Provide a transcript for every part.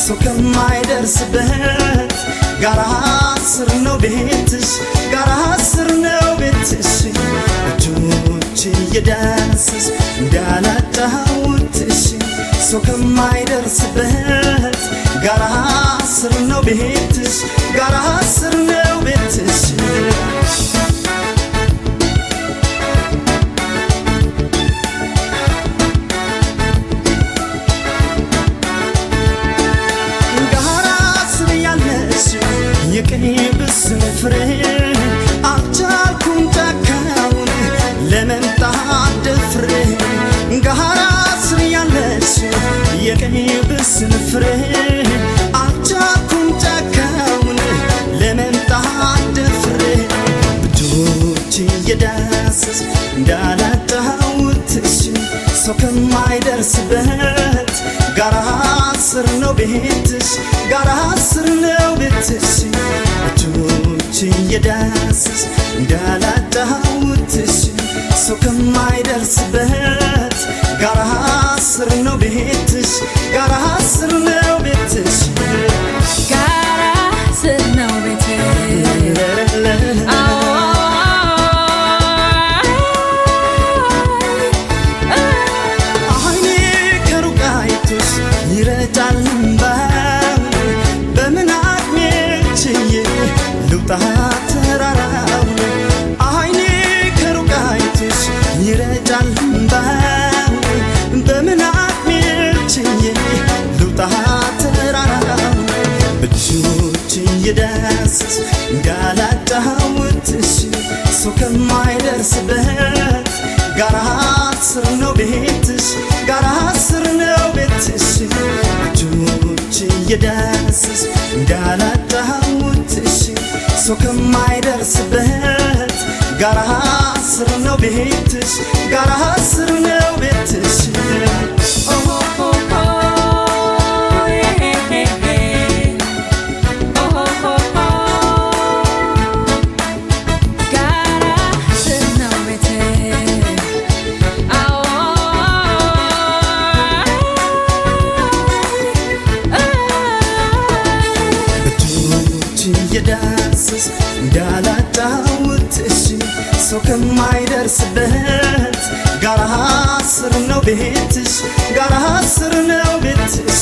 ሰው ከማይደርስበት ጋራ ስር ነው ቤትሽ ጋራ ስር ነው ቤትሽ እጆች እየዳሰስ እንዳላጫውትሽ ሰው ከማይደርስበት ጋራ ስር ነው ቤትሽ ጋራ ስር ነው ቤትሽ የቀይ ብስን ፍሬ አልቻልኩም ጫካውን ለመምጣት ደፍሬ ጋራ ስር ያለሽ የቀይ ብስን ፍሬ አልቻልኩም ጫካውን ለመምጣት ደፍሬ እጆች እየዳሰስ እንዳላጫውትሽ ሰው ከማይደርስበት ጋራ ስር ነው ቤትሽ ጋራ ስር ነው ቤትሽ እጆች እየዳሰስ እንዳላጫውትሽ ሰው ከማይደርስበት ጋራ ስር ነው ቤትሽ ጋራ ስር ነው ቤትሽ ጋራ ስር ነው ቤትሽ አይኔ ከሩቅ አይቶሽ ይረጫል እምባው በምን አቅሜ ችዬ ልውጣ ተራራውን አይኔ ከሩቅ አይቶሽ ይረጫል እምባው በምን አቅሜ ችዬ ልውጣ ተራራውን እጆች እየዳሰስ እንዳላጫውትሽ ሰው ከማይደርስበት ጋራ ስር ነው ቤትሽ ጋራ ስር ነው ቤትሽ እጆች እየዳሰስ እንዳላጫውትሽ ሰው ከማይደርስበት ጋራ ስር ነው ቤትሽ ጋራ ስር ነው ቤትሽ ጋራ ስር ነው ቤትሽ እጆች እየዳሰስ እንዳላጫውትሽ ሰው ከማይደርስበት ጋራ ስር ነው ቤትሽ ጋራ ስር ነው ቤትሽ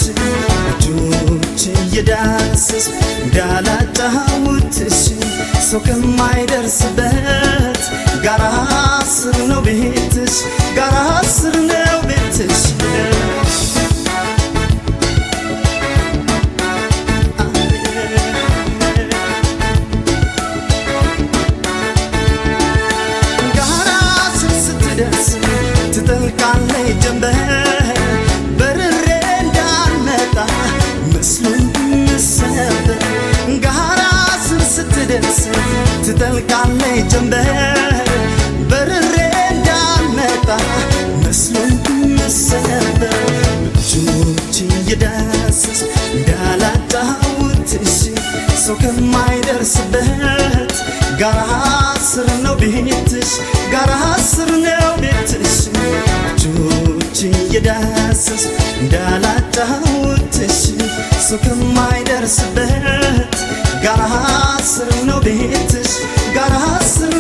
እጆች እየዳሰስ እንዳላጫውትሽ ሰው ከማይደርስበት ጋራ ስር ነው ቤትሽ ጋራ ስር ነው ቤትሽ ጋራ ስር ስትደርስ ትጠልቃለች ጀንበር በርሬ እንዳልመጣ መስሎኝ ምሰበር ጋራ ስር ስትደርስ ትጠልቃለች ጀንበር በርሬ እንዳልመጣ መስሎኝ ምሰበር እጆች እየዳሰስ እንዳላጫውትሽ ሰው ከማይደርስበት ጋራ ስር ነው ቤትሽ ጋራ ስር ነው ቤትሽ እጆች እየዳሰስ እንዳላጫውትሽ ሰው ከማይደርስበት ጋራ ስር ነው ቤትሽ ጋራ ስር